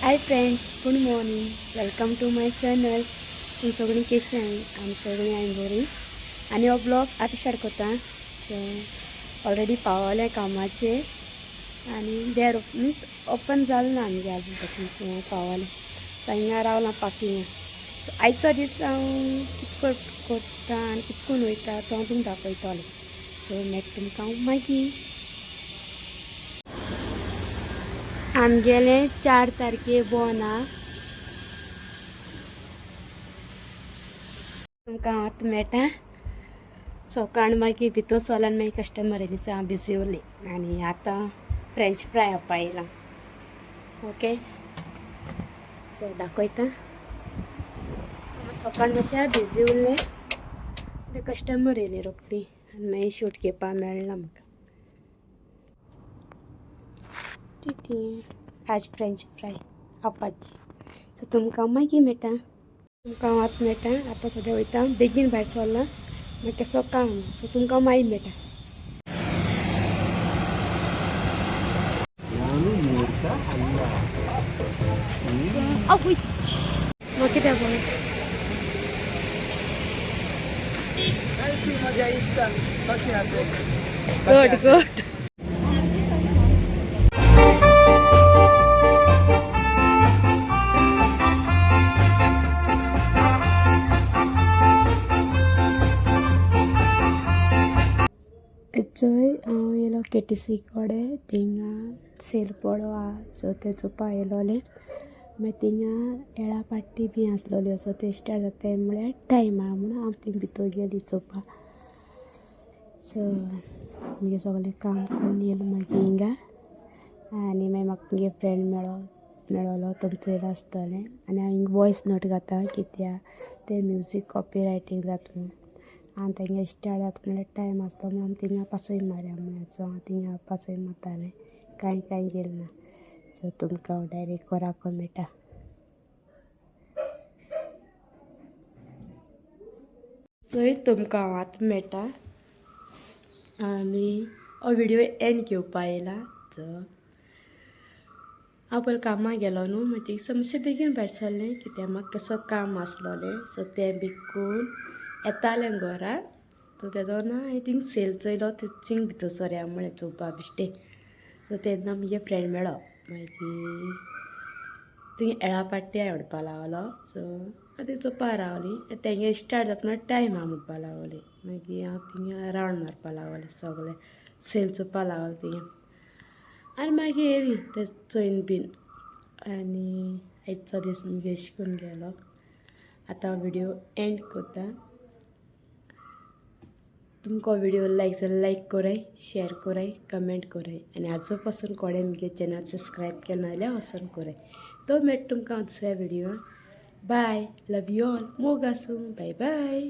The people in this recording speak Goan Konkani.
Hi friends, good morning, welcome to my channel. तुम सगळीं कशी आहाय? आमी सगळीं हांव बरी. आनी हो ब्लॉग आतां स्टार्ट करता. सो ऑलरेडी पावलें कामाचेर आनी देर मिन्स ओपन जालें ना आमगें आजून पासून. सो हांव पावलें, सो हिंगा रावलां पार्किंगान. सो आयचो दीस हांव कितें करता आनी कितें करून वयता तो हांव तुमकां दाखयतलें. सो मागीर तुमकां हांव मागीर. आमगेलें 4 तारखे बोन आहा. तुमकां हांव आतां मेळटा सकाळ. मागीर भितर सरल्यान मागीर कस्टमर येयली, सो हांव बिजी उरलें आनी आतां फ्रेंच फ्राय हाडपा येयलां. ओके, सो दाखयता. सकाळ मातशें बिजी उरलें, ते कस्टमर येयली रोखडी आनी मागीर शूट घेवपा मेळना म्हाका. टी आज फ्रेंच फ्राय खावपाची. सो तुमकां मागीर मेळटा, तुमकां हांव आतां मेळटा. आतां सद्या वयता, बेगीन भायर सरलां, मागीर केसो काम. सो तुमकां मागीर मेळटा. ನಾನು ಮೂರ್ಖ ಅಲ್ಲ. आवय, म्हाका कित्याक पळय. माझ्या इश्टान कशें आसे? Good good. चोय, हांव येयलो केटीसी कडेन. थिंगा सेल पडो आहा, सो ते चोवपा येयलोलें. मागीर थिंगा येळा पार्टी बी आसलोल्यो, सो ते स्टार्ट जाता म्हळ्यार टायम आहा म्हणून हांव थिंग भितर गेली चोवपा. सो मुगे सगळें काम करून येयलें मागीर हिंगा. आनी मागीर म्हाका मुगे फ्रेंड मेळ्ळो, मेळोलो, तुमी चोयलां आसतलें. आनी हांव हिंगा वॉयस नोट घाता कित्याक तें म्युजीक कॉपी रायटींग जाता म्हणून. आनी तेंगे स्टार्ट जाता म्हळ्यार टायम आसलो म्हणून आमी थिंगा पासय मारया म्हळें. सो हांव थिंगा पासय मारतालें, कांय कांय गेलें ना. सो तुमकां हांव डायरेक्ट घराको मेळटा. चोय, तुमकां हांव आतां मेळटा. आनी हो व्हिडियो एंड घेवपा येयला. सो हांव पयलीं कामाक गेलो न्हू, मागीर थिंगसून मातशें बेगीन भायर सरलें कित्याक म्हाका कसो काम आसलोलें. सो तें बी करून येतालें घरा, सो तेदोना हांवें थिंग सेल चोयलो, थिंग भितर सरया म्हळें चोवपा बिश्टें. सो तेन्ना मुगे फ्रेंड मेळ्ळो, मागीर थिंग येळा पाट्टी हाडपा लागलो. सो हांव थंय चोवपा रावली. तेंगे स्टार्ट जाता म्हळ्यार टायम आहा म्हणपा लागली. मागीर हांव थिंगा रावंड मारपा लागलें, सगळें सेल चोवपा लागलें थिंगा. आनी मागीर येयली तें चोयन बीन. आनी आयचो दीस मुगे अशें करून गेलो. आतां हांव व्हिडियो एंड करता. तुमकां व्हिडियो लायक जाल्यार लायक कराय, शेअर कराय, कमेंट कराय आनी आजू पासून कोणें मुगे चॅनल सबस्क्रायब केलें ना जाल्यार वचोन कराय. तो मेळटा तुमकां दुसऱ्या व्हिडियोन. बाय, लव you all, मोग आसूं, बाय बाय.